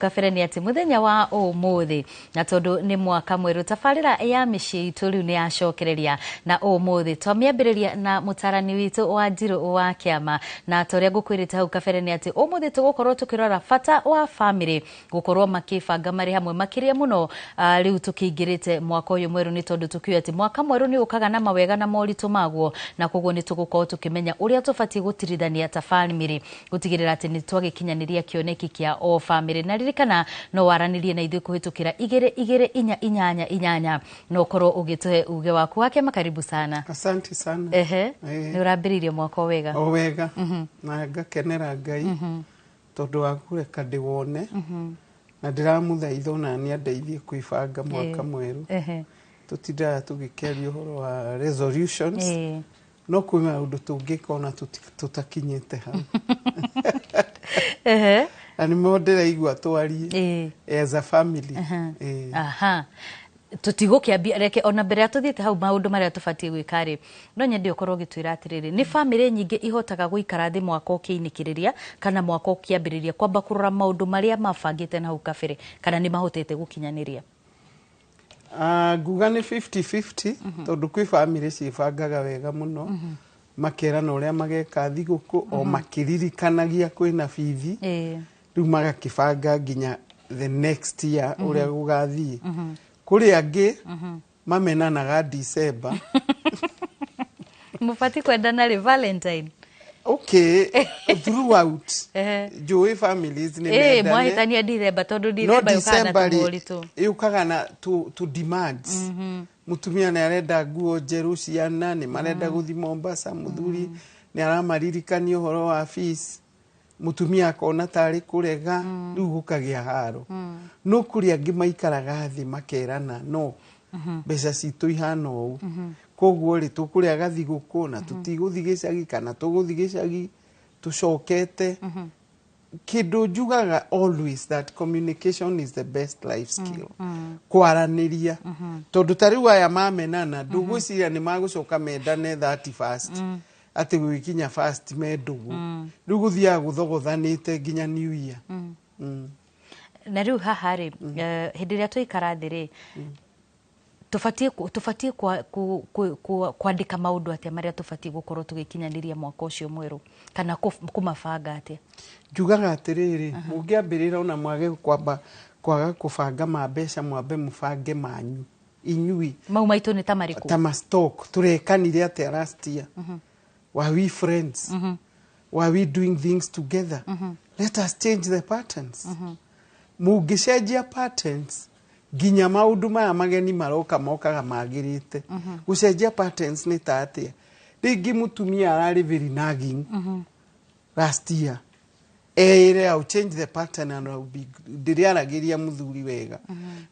Kabere nĩ atĩ mũthenya wa ũmũthĩ, na tondũ nĩ mwaka mwerũ, tabarĩra ya mĩciĩ itũ rĩu nĩ yacokereria, na ũmũthĩ twamĩambĩrĩria na mũtarani witũ wa Njirũ wa Kĩama. Na ta ũrĩa ngũkwĩrĩte hau kabere nĩ atĩ ũmũthĩ tũgũkorwo tũkĩrora bata wa bamĩrĩ gũkorwo makĩbanga marĩ hamwe, makĩria mũno rĩu tũkĩingĩrĩte mwaka ũyũ mwerũ, nĩ tondũ tũkĩũĩ atĩ mwaka mwerũ nĩ ũkaga na mawega na moritũ maguo, na koguo nĩ tũgũkorwo tũkĩmenya ũrĩa tũbatiĩ gũtirithania ta bamĩrĩ gũtigĩrĩra atĩ nĩ twagĩkinyanĩria kĩoneki kĩa o bamĩrĩ. Na ririkana no waranĩrie na ithuĩ kũhĩtũkĩra 22488 na ũkorwo ũgĩtũhe uge waku. Wa Kĩama, karibu sana. Asante sana. Nĩ ũrambĩrĩirie mwaka o wega? O wega, na ngakenera Ngai tondũ wa kũreka ndĩwone, na ndĩramũthaitha ona nĩ andeithie kwĩbanga mwaka mwerũ. Tũtindaga tũgĩkĩaria ũhoro wa resolutions, no kwĩ maũndũ tũngĩka ona tũtakinyĩte hau, na nĩmo ndĩraigua twarie as a family. Aha, tũtigũkĩambia, reke ona mbere ya tũthiĩte hau maũndũ marĩa tũbatiĩ gwĩka rĩ, no nyende ũkorwo ũgĩtwĩra atĩrĩrĩ, nĩ bamĩrĩ nyingĩ ihotaga gũikara thĩ mwaka ũkĩinĩkĩrĩria kana mwaka ũkĩambĩrĩria kwamba kũrora maũndũ marĩa mabangĩte na hau kabere, kana nĩ mahotete gũkinyanĩria? Ah, nguga nĩ 50-50, tondũ kwĩ bamĩrĩ ciĩbangaga wega mũno, makerana ũrĩa mageka thigũkũ, o makĩririkanagia kwĩna bithi, rĩu magakĩbanga nginya the next year ũrĩa gũgathiĩ. Kũrĩ angĩ mamenanaga December. Mũbatiĩ kwendana rĩ? Valentine? Okay, throughout njũĩ families nĩ mendane. Mwahĩtania December, tondũ no December yũkaga na December rĩ, tũmoritũ. Yũkaga na tu demands. Mũtumia nĩ arenda nguo njerũ, ciana nĩ marenda gũthiĩ Mombasa, mũthuri nĩ aramaririkania ũhoro wa fees, mũtumia akona tarĩ kũrega, rĩu gũkagĩa haro. No kũrĩ angĩ maikaraga thĩ makerana, no mbeca citũ ihana ũũ, koguo rĩ, tũkũrĩa gathigũkũ na tũtigũthiĩ gĩcagi, kana tũgũthiĩ gĩcagi tũcokete. Kĩndũ njugaga always, that communication is the best life skill, kwaranĩria, tondũ ta rĩu aya mamenana, ndũgwĩciria nĩ magũcoka mendane 31st, atĩ gũgĩkinya first me ndũgũ, rĩu gũthiaga gũthogothanĩte nginya New Year. Na rĩu haha rĩ, hĩndĩ ĩrĩa twaikara thĩ rĩ, tũbatiĩ kwandĩka maũndũ atĩa marĩa tũbatiĩ gũkorwo tũgĩkinyanĩria mwaka ũcio mwerũ, kana kũmabanga atĩa? Njugaga atĩrĩrĩ, mũngĩambĩrĩra ona mwage kwamba kwaga kũbanga ma mbeca, mwambe mũbange manyu inyui. Mau maitũ nĩ ta marĩkũ? Ta ma stock, tũrekanire atĩa last year? Were we friends? Were we doing things together? Let us change the patterns. Mũngĩcenjia patterns, nginya maũndũ maya mageni maroka mokaga magĩrĩte. Gũcenjia patterns nĩ ta atĩa? Rĩngĩ mũtumia ararĩ very nagging last year, ĩre, "I'll change the pattern and I'll be ndĩrĩaragĩria mũthuri wega."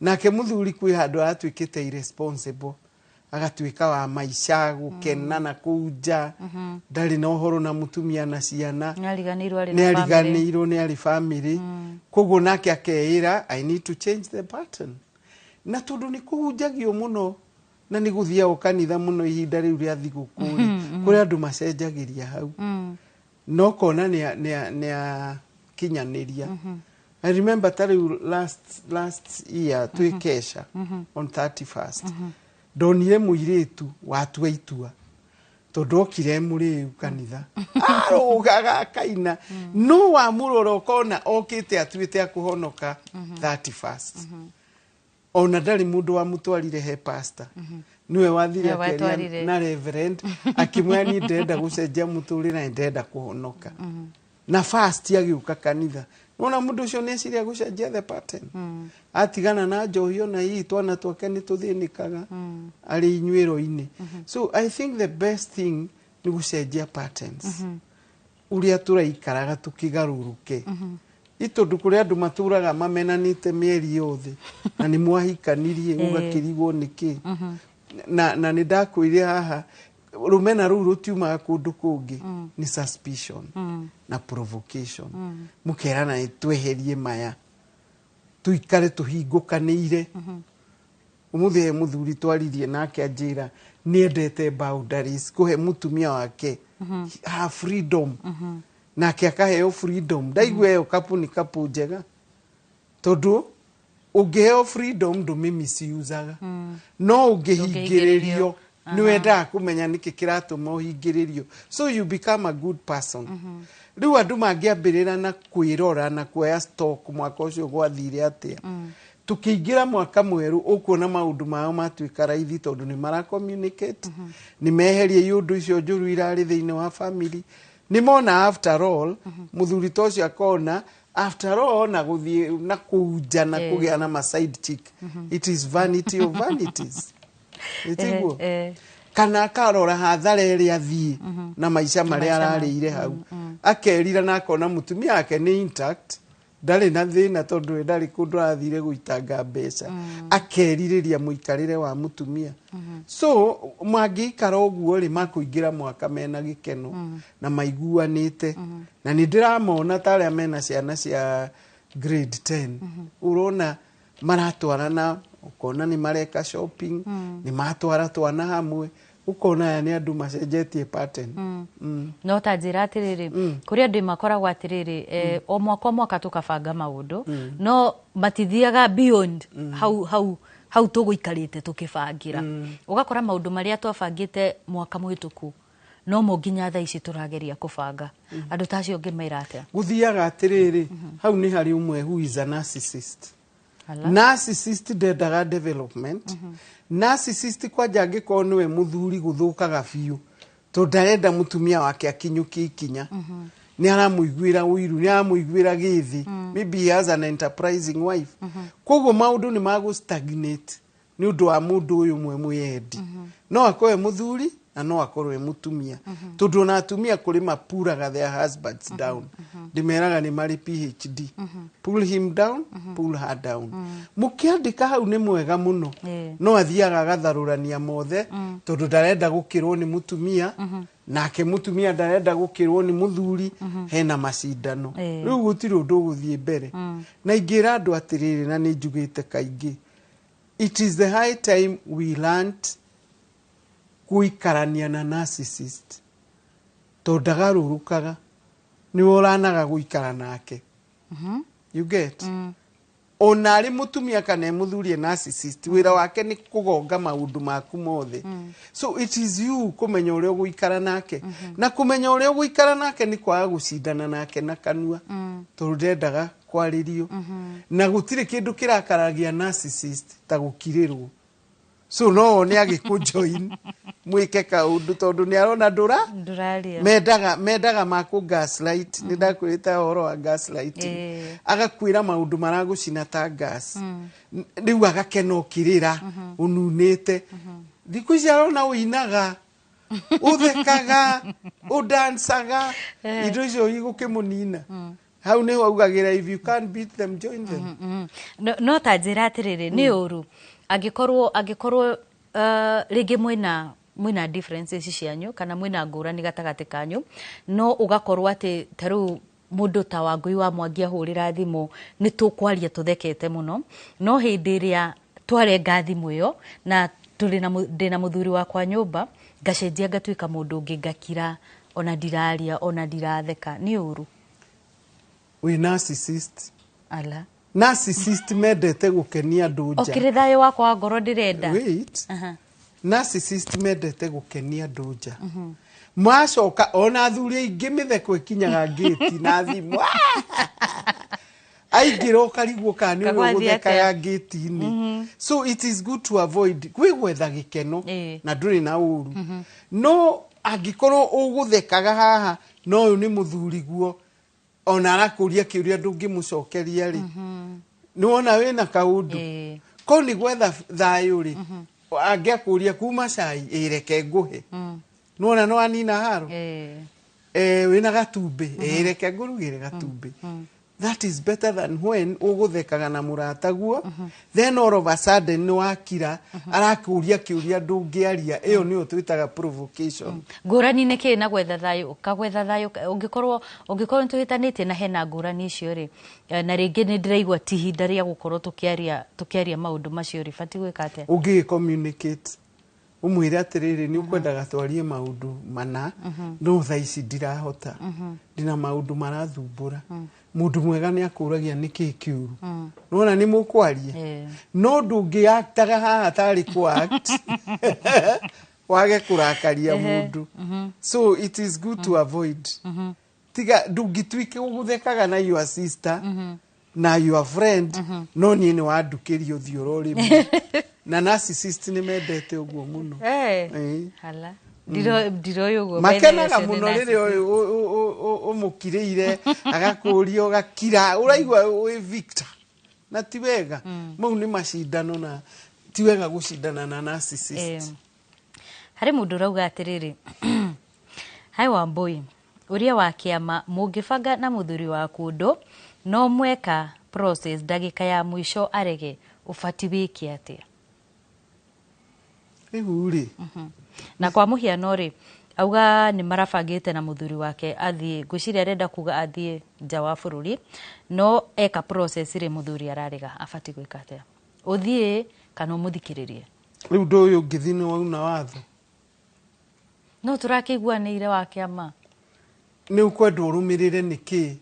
Nake mũthuri kwĩ handũ aratuĩkĩte irresponsible, agatuĩka wa maica gũkena na kũu nja, ndarĩ na ũhoro na mũtumia na ciana. Nĩ ariganĩirwo arĩ nĩ na family. Ariganĩirwo nĩ arĩ family, koguo nake akeĩra, "I need to change the pattern." Na tondũ nĩ kũhunjagio mũno na nĩ gũthiagwo kanitha mũno ihinda rĩu rĩa thigũkũ rĩ, kũrĩ andũ macenjagĩria hau, no kona nĩ akinyanĩria. I remember ta rĩu last year twĩ kesha on 31st, ndonire mũirĩtu watua itua, tondũ okire e mũrĩu kanitha, arũgaga akaina, no wamũrora ũkona okĩte atuĩte akũhonoka 31st. Ona ndarĩ mũndũ wamũtwarire he pastor, niwe wathire Nĩwe akĩaria wetwarire. na reverend, akĩmwĩra, "Niĩ ndĩrenda gũcenjia mũtũrĩre na nĩndĩrenda kũhonoka." Na first agĩũka kanitha, nona mũndũ ũcio nĩ eciria gũcenjia the pattern, atigana na njohi, ona hihi twana twake nĩ tũthĩnĩkaga arĩ inyuĩro-inĩ. So I think the best thing nĩ gũcenjia patterns, ũrĩa tũraikaraga tũkĩgarũrũke, i tondũ kũrĩ andũ matũraga mamenanĩte mĩeri yothe na nĩ mwahikanirie, ũgakĩrigwo nĩkĩ. Na nĩ ndakwĩire haha, rũmena rũu rũtiumaga kũndũ kũngĩ, nĩ suspicion na provocation. Mũkerana nĩ tweherie maya, tuikare tũhingũkanĩire. Ũmũthĩ he mũthuri twaririe nake, anjĩra nĩ endete boundaries, kũhe mũtumia wake her freedom, nake akaheo freedom. Ndaigua ĩyo kapu nĩ kapu njega. Tondũ ũngĩheo freedom ndũmĩ-misusaga, no ũngĩhingĩrĩrio nĩ wendaga kũmenya nĩkĩ kĩratũma ũhingĩrĩrio, so you become a good person. Rĩu andũ mangĩambĩrĩra na kwĩrora na kuoya stock mwaka ũcio gwathire atĩa, tũkĩingĩra mwaka mwerũ ũkuona maũndũ mao matuĩka raithi, tondũ nĩ mara communicate, nĩ meheria iũndũ icio njũru irarĩ thĩinĩ wa family, nĩ mona after all mũthuri ta ũcio akona after all na gũthiĩ na kũu nja na kũgĩa na ma side chick, it is vanity of vanities, ĩtiguo? Kana akarora hathara ĩrĩa athiĩ na maica marĩa Maica ararĩire hau, akerira na akona mũtumia wake nĩ intact, ndarĩ na thĩna, tondũ we ndarĩ kũndũ arathire gũitanga mbeca, akerirĩria mũikarĩre wa mũtumia. So mangĩikara ũguo rĩ, makũingĩra mwaka mena gĩkeno na maiguanĩte. Na nĩ ndĩramona ta arĩa mena ciana cia grade 10, ũrona maratwarana, ũkona nĩ mareka shopping, nĩ matwara twana hamwe, ũkona aya nĩ andũ macenjetie pattern. No ta njĩra atĩrĩrĩ, kũrĩ andũ makoragwo atĩrĩrĩ, o mwaka o mwaka tũkabanga maũndũ, no matithiaga beyond hau hau hau tũgũikarĩte tũkĩbangĩra. Ũgakora maũndũ marĩa twabangĩte mwaka mũhĩtũku no mo nginya thaa ici tũrageria kũbanga. Andũ ta acio ũngĩmera atĩa? Gũthiaga atĩrĩrĩ, hau nĩ harĩ ũmwe who is a narcissist. Ala. Narcissist ndendaga development. Narcissist kwanja angĩkorwo nĩwe mũthuri, gũthũkaga biũ, tondũ ndarenda mũtumia wake akinyũkie ikinya, nĩ aramũiguĩra ũiru, nĩ aramũiguĩra gĩthĩ. Maybe he has an enterprising wife, koguo maũndũ nĩ magũ stagnate nĩ ũndũ wa mũndũ ũyũ ũmwe mwĩyendi. No akorwo e mũthuri na no akorwo e mũtumia, tondũ ona atumia kũrĩ mapuraga their husbands down. Ndĩmeraga nĩ marĩ PhD, pull him down, pull her down. Mũkĩandĩka hau nĩ mwega mũno. No athiaga agatharũrania mothe, tondũ ndarenda gũkĩrwo nĩ mũtumia, nake mũtumia ndarenda gũkĩrwo nĩ mũthuri. Hena macindano. Rĩu gũtirĩ ũndũ ũgũthiĩ mbere. Na ingĩra andũ atĩrĩrĩ, na nĩ njugĩte kaingĩ, it is the high time we learned gũikarania na narcissist, tondũ ndagarũrũkaga, nĩwe ũranaga gũikara nake, you get? Ona arĩ mũtumia kana e mũthuri e narcissist, wĩra wake nĩ kũgonga maũndũ maku mothe. So it is you kũmenya ũrĩa ũgũikara nake, na kũmenya ũrĩa ũgũikara nake nĩ kwaga gũcindana nake na kanua, tondũ ndendaga kwarĩrio, na gũtirĩ kĩndũ kĩrakaragia narcissist ta gũkirĩrwo. So no wone agĩkũjoin mwĩke kaũndũ, tondũ nĩ arona ndũra Ndũraria. Mendaga makũ gaslight. Nĩ ndakwĩrĩte ũhoro wa gaslighting. Agakwĩra maũndũ maragũcina ta gas. Rĩu agakena ũkĩrĩra ũnunĩte. Thikũ ici arona ũinaga, ũthekaga, ũdancaga, indo icio igũkĩmũnina. Hau nĩho augagĩra, "If you can't beat them, join them." No ta njĩra atĩrĩrĩ, nĩ ũru angĩkorwo rĩngĩ mwĩna differences cianyu kana mwĩna ngũrani gatagatĩ kanyu, no ũgakorwo atĩ ta rĩu mũndũ ta Wangũi wa Mwangi ahũrĩra thimũ nĩ tũkwaria tũthekete mũno, no hĩndĩ ĩrĩa twarenga thimũ ĩyo na tũrĩ na ndĩna mũthuri wakwa nyũmba, ngacenjia ngatuĩka mũndũ ũngĩ, ngakira, ona ndiraria, ona ndiratheka, nĩ ũru? Wĩ narcissist. Ala. Narcissist mendete gũkenia andũ nja. Okĩrĩ thayũ wakwa wa ngoro ndĩrenda. Wait. Narcissist mendete gũkenia andũ nja, macoka ona athuri aingĩ mĩtheko ĩkinyaga ngĩti na thimũ, aingĩra ũkarigwo kana nĩ ũrĩa Kagwathiĩ ũgũthekaga atĩa? ngĩti-inĩ. So it is good to avoid gwĩ gwetha gĩkeno na ndũrĩ na ũru, no angĩkorwo ũgũthekaga haha no ũyũ nĩ mũthuri guo, ona arakũria kĩũria ndũngĩmũcokeria rĩ, nĩ wona wĩna kaũndũ. Ko nĩ gwetha thayũ rĩ, angĩakũria kuma cai, ĩreke ngũhe, nĩwona nĩ wanina haro. Wĩna gatumbĩ, reke ngũrugĩre gatumbĩ. That is better than when ũgũthekaga na mũrataguo, then all of a sudden nĩ wakira, arakũria kĩũria ndũngĩaria. Ĩyo nĩyo twĩtaga provocation. Ngũrani nĩ kĩ na gwetha thayũ? Kagwetha thayũ, ũngĩkorwo nĩ tũhĩtanĩtie na hena ngũrani icio rĩ, na rĩngĩ nĩ ndĩraigua ti ihinda rĩa gũkorwo tũkĩaria maũndũ macio rĩ, batiĩ gwĩka atĩa? Ũngĩgĩ communicate, ũmwĩre atĩrĩrĩ, nĩ ũkwendaga twarie maũndũ mana, no thaa ici ndirahota, ndĩna maũndũ marathumbũra. Mũndũ mwega nĩ akũragia nĩkĩĩ kĩũru, nona nĩ mũkwaria. No ndũngĩaktaga haha tarĩ kũ act wage kũrakaria mũndũ. So it is good to avoid. Tiga ndũngĩtuĩke ũgũthekaga na your sister na your friend, no niĩ nĩ wandukĩria ũthiũ rĩmwe, na narcissist nĩ mendete ũguo mũno. Hala, ndiroĩ ũguo. Makenaga mũno rĩrĩa ũmũkirĩire, agakũria, ũgakira, ũraigua wĩ victor, na ti wega. Mau nĩ macindano, na ti wega gũcindana na narcissist. Harĩ mũndũ ũrauga atĩrĩrĩ, "Hi Wambui, ũria wa kĩama, mũngĩbanga na mũthuri waku ũndũ no mweka process, ndagĩka ya mũico arege, ũbati wĩke atĩa?" Rĩu rĩ, Na kwa mũhiano rĩ, auga nĩ marabangĩte na mũthuri wake athiĩ, ngwĩciria arenda kuga athiĩ nja wa bũrũri, no eka process rĩ, mũthuri ararega, abati gwĩka atĩa? Ũthiĩ kana ũmũthikĩrĩrie? Rĩu ũndũ ũyũ ũngĩthiĩ nĩ wauna watho. No tũrakĩiguanĩire wa kĩama. Nĩ ũkwenda ũrũmĩrĩre nĩkĩ?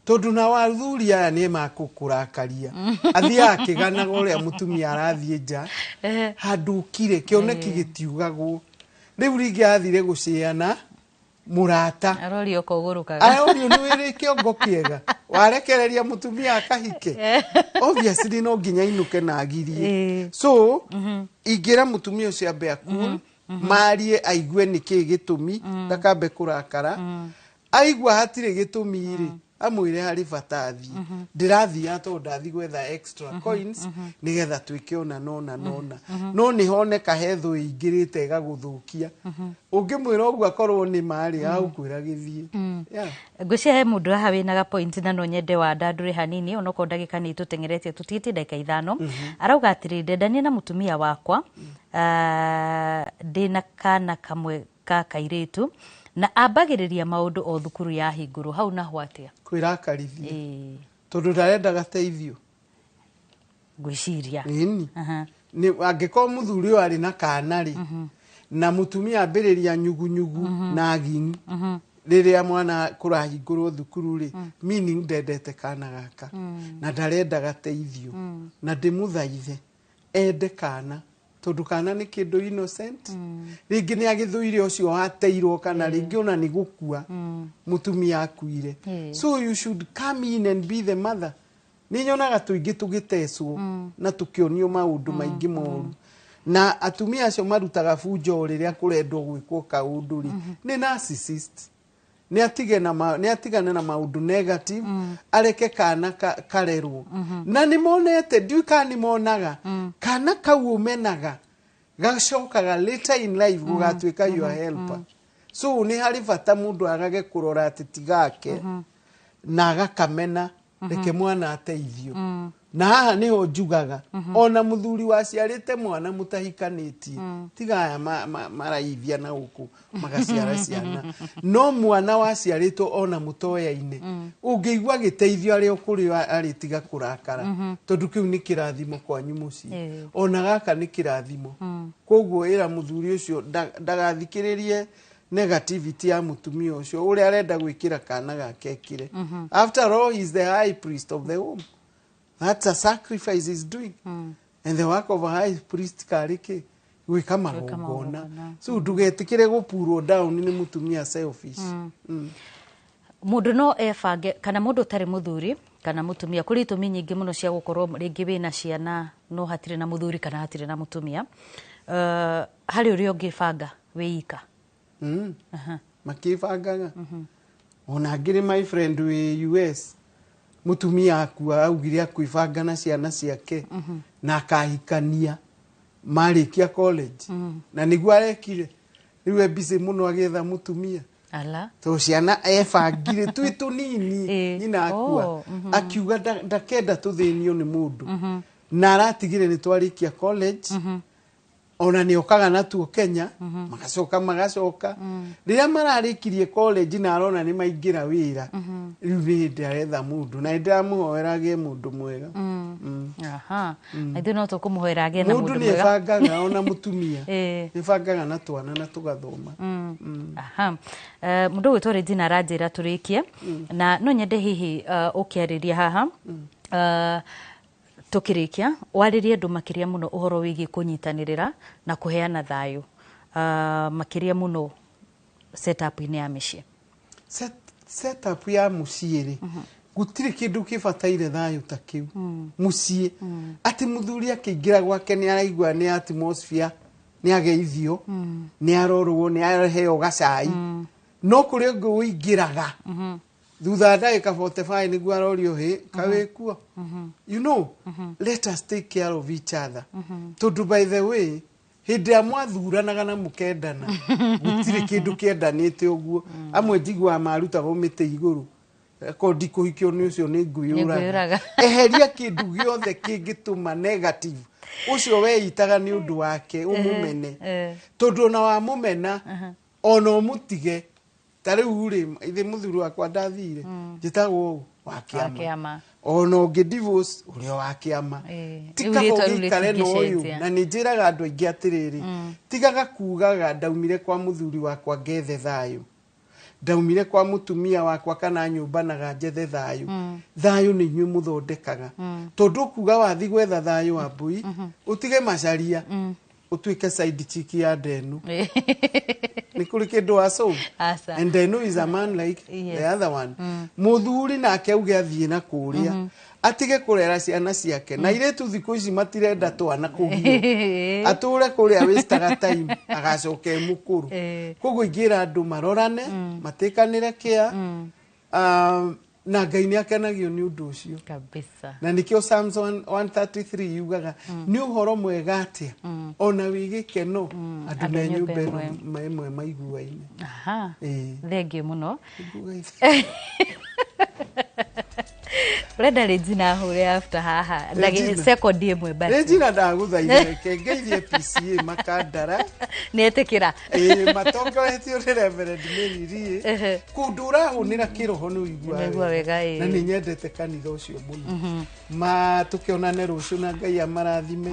Tondũ na athuri aya nĩ makũkũrakaria, athiaga akĩganaga ũrĩa mũtumia arathiĩ nja handũ ũkire kĩoneki gĩtiugagwo. Rĩu rĩngĩ athire gũcĩana mũrata. Arorio kũgũrũkaga. Arorio nĩ wĩrĩ kĩongo kĩega warekereria mũtumia akahike. Obviously no nginya ainũke na agirie. So ingĩra mũtumia ũcio ambe akul marie, aigue nĩkĩ gĩtũmi, ndakambe kũrakara. Aigua hatirĩ gĩtũmi rĩ, amwĩre harĩ bata athiĩ, ndĩrathiaga tondũ ndathiĩ gwetha extra coins nĩgetha twĩke ũna nona nona, no nĩ honeka he thũ ĩingĩrĩte ĩgagũthũkia. Ũngĩmwĩra ũguo akorwo nĩ marĩ agũkwĩra gĩthiĩ. Yeah. Ngwĩciria he mũndũ haha wĩna ga point, na no nyende wandandũre hanini, onokorwo ndagĩka nĩ itũteng'eretie, tũtigĩtie ndagĩka 5. Arauga atĩrĩ, "Ndendanie na mũtumia wakwa, ndĩna kana kamwe ka kairĩtu, na ambagĩrĩria maũndũ o thukuru yahingũrwo. Hau naho atĩa?" Kwĩrakarithia, tondũ ndarenda gateithio. Ngwĩciria. Ĩni. Nĩ angĩkorwo mũthuri ũyũ arĩ na kana rĩ, na mũtumia ambĩrĩria nyugunyugu na agini rĩrĩa mwana kũrahingũrwo thukuru rĩ, meaning ndendete kana gaka na ndarenda gateithio. Na ndĩmũthaithe ende kana, tondũ kana nĩ kĩndũ innocent. Rĩngĩ nĩ agĩthũire ũcio wateirwo, kana rĩngĩ ona nĩ gũkua mũtumia akuire. So you should come in and be the mother. Nĩ nyonaga tũingĩ tũgĩtecwo na tũkĩonio maũndũ maingĩ moru, na atumia acio marutaga bunjo o rĩrĩa kũrendwo gwĩkwo kaũndũ rĩ, nĩ narcissist. Nĩ atigane na maũndũ negative, areke kana karerwo. Na nĩ monete, ndiũĩ kana nĩ monaga kana kau ũmenaga gacokaga later in life gũgatuĩka your helper. So nĩ harĩ bata mũndũ agage kũrora atĩ ti gake na agakamena. Reke mwana ateithio. Na haha nĩho njugaga, ona mũthuri waciarĩte mwana mũtahikanĩtie, tiga aya maraithia na gũkũ magaciara ciana, no mwana waciarĩtwo ona mũtoya-inĩ, ũngĩigua gĩteithio arĩ o kũrĩ arĩ, tiga kũrakara, tondũ kĩu nĩ kĩrathimo kwanyu mũciĩ. Ona gaka nĩ kĩrathimo. Koguo ĩra mũthuri ũcio ndagathikĩrĩrie negativity ya mũtumia ũcio. Ũrĩa arenda gwĩkĩra kana gake ekĩre. After all, he is the high priest of the home. That's a sacrifice he's doing, and the work of a high priest karĩ kĩ? Gwĩka magongona. Magongona. So ndũgetĩkĩre gũpurwo down nĩ mũtumia selfish. Mũndũ no ebange, kana mũndũ ũtarĩ mũthuri kana mũtumia, kũrĩ itũmi nyingĩ mũno cia gũkorwo rĩngĩ wĩna ciana no hatirĩ na mũthuri kana hatirĩ na mũtumia, harĩ ũrĩa ũngĩbanga wĩika. Makĩbangaga. Ona ngĩrĩ my friend wĩ US, mũtumia akua, augire akwĩbanga na ciana ciake na akahikania marĩkia college, na nĩguo arekire. Rĩu e busy mũno agĩetha mũtumia. Ala. To ciana ebangire twĩ tũnini, nyina akua, akiuga ndakenda tũthĩnio nĩ mũndũ, na aratigire nĩ twarĩkia college. Ona nĩ okaga natuo Kenya, magacoka magacoka rĩrĩa mararĩkirie college, na arona nĩ maingĩra wĩra. Rĩu nĩ hĩndĩ aretha mũndũ, na nĩ ndĩramũhoera agĩe mũndũ mwega. Aha. Na ithuĩ no tũkũmũhoera agĩe na Mũndũ mũndũ nĩ mwega. ebangaga ona mũtumia Ĩĩ. nĩ bangaga na twana na tũgathoma. Aha. Mũndũ ũgwĩtwo Regina aranjĩra tũrĩkie na no nyende hihi ũkĩarĩria haha tũkĩrĩkia warĩrie andũ makĩria mũno ũhoro wĩgiĩ kũnyitanĩrĩra na kũheana thayũ, makĩria mũno setup-inĩ ya mĩciĩ. Setup ya mũciĩ rĩ, gũtirĩ kĩndũ kĩbataire thayũ ta kĩu mũciĩ, atĩ mũthuri akĩingĩra gwake nĩ araigua nĩ atmosphere, nĩ ageithio, nĩ arorwo, nĩ araheo gacai. No kũrĩ ũngĩ ũingĩraga thutha wa ndagĩka 45 nĩguo arorio, "Hĩ, kawĩkuo?" Let us take care of each other, tondũ by the way, hĩndĩ ĩrĩa mwathuranaga na mũkendana, gũtirĩ kĩndũ kĩendanĩte ũguo. Amwe njiguaga marutagwo mĩtĩ igũrũ, akorwo ndikũhikio nĩ ũcio nĩ Nĩ ngwĩyũraga. Ngwĩyũraga. Eheria kĩndũ gĩothe kĩngĩtũma negative ũcio weitaga nĩ ũndũ wake ũmũmene, tondũ ona wamũmena ona ũmũtige. Ta rĩu rĩ, ithe mũthuri wakwa ndathire, njĩtagwo ũũ wa Wa kĩama. Kĩama. Ona ũngĩ divorce, ũrĩa wa kĩama. Ti Rĩu kaba rĩtwa rĩu ũgĩikare na ũyũ. rĩtingĩcenjia. Na nĩ njĩraga andũ aingĩ atĩrĩrĩ, tigaga kugaga ndaumire kwa mũthuri wakwa ngethe thayũ, ndaumire kwa mũtumia wakwa kana nyũmbanaga njethe thayũ. Thayũ nĩ inyuĩ mũthondekaga, tondũ ũkuga wathi gwetha thayũ wa mbui, ũtige macaria, ũtuĩke side chick ya ndenu. Nĩ kũrĩ kĩndũ wa soul. Aca. And Ndenu is a man like the other one. Mũthuri nake auge athiĩ na kũrĩa, atige kũrera ciana ciake na irĩtu thikũ ici matirenda twana kũgio, atũre kũrĩa wastaga time, agacoka e mũkũrũ. Koguo ingĩra andũ marorane, matĩkanĩre kĩa na Ngai nĩ akenagio nĩ ũndũ ũcio. Kabisa. Na nĩkĩo Psalms 133 yugaga nĩ ũhoro mwega atĩa ona wĩ gĩkeno andũ andũ me nyũmba nyũmba ĩmwe. ĩno ĩmwe maiguaine. Aha. Ĩĩ. Thengiũ mũno. Nguga ithe. Ũrenda Regina ahũre after haha? Regina. Second ĩmwe basi. Regina, ndagũthaitha reke ngeithie PCA Makandara. Nĩ etĩkĩra. Ĩĩ, matongoretio nĩ Reverend Mary Rie. Kũndũ ũrahũnĩra kĩroho nĩ Nĩũiguaga ũiguaga wega, ĩĩ. Na nĩ nyendete kanitha ũcio mũno. Ma tũkĩonane rũciũ na Ngai amarathime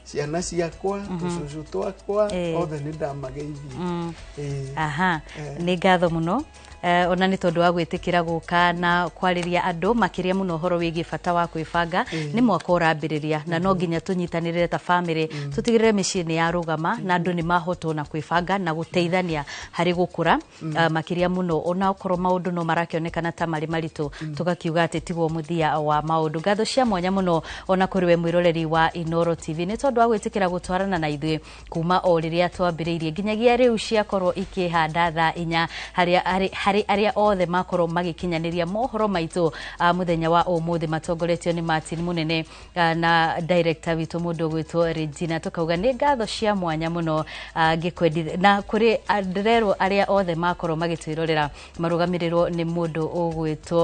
ciana ciakwa, tũcũcũ twakwa othe nĩ ndamageithia. Ĩĩ. Aha, nĩ ngatho mũno ona nĩ tondũ wa gwĩtĩkĩra gũka na kwarĩria andũ makĩria mũno ũhoro wĩgiĩ bata wa kwĩbanga. Nĩ mwaka ũrambĩrĩria na no nginya tũnyitanĩrĩre ta bamĩrĩ, tũtigĩrĩre mĩciĩ nĩ yarũgama na andũ nĩ mahotwo na kwĩbanga na gũteithania harĩ gũkũra, makĩria mũno ona okorwo maũndũ no marakĩonekana ta marĩ maritũ, tũgakiuga atĩ tiguo mũthia wa maũndũ. Ngatho cia mwanya mũno ona kũrĩ we mwĩroreri wa Inoro TV nĩ tondũ wa gwĩtĩkĩra gũtwarana na ithuĩ kuma o rĩrĩa twambĩrĩirie nginyagia rĩu ciakorwo ikĩhanda thaa 4, harĩ arĩa othe makorwo magĩkinyanĩria mohoro maitũ mũthenya wa ũmũthĩ matongoretio nĩ Martin Mũnene na director witũ mũndũ ũgwĩtwo Regina. Tũkauga nĩ ngatho cia mwanya mũno ngĩkwendithia na kũrĩ ndĩrerwo arĩa othe makorwo magĩtwĩrorera marũgamĩrĩrwo nĩ mũndũ ũgwĩtwo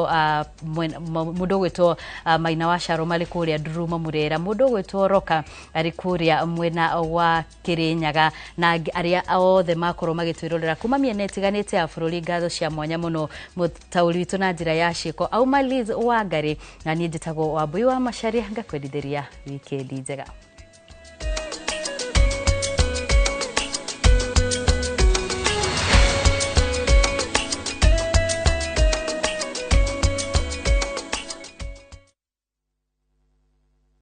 mũndũ ũgwĩtwo Maina wa Caro marĩ kũrĩa Ndurumo Mũrera, mũndũ ũgwĩtwo Roka arĩ kũrĩa mwena wa Kĩrĩnyaga, na arĩa othe makorwo magĩtwĩrorera kuma mĩena ĩtiganĩte ya bũrũri. Ngatho cia mwanya mũno mũtaũri witũ na njĩra ya ciĩko auma Liz Wangari, na niĩ njĩtagwo Wambui wa Macharia, ngakwendithĩria wikendi njega.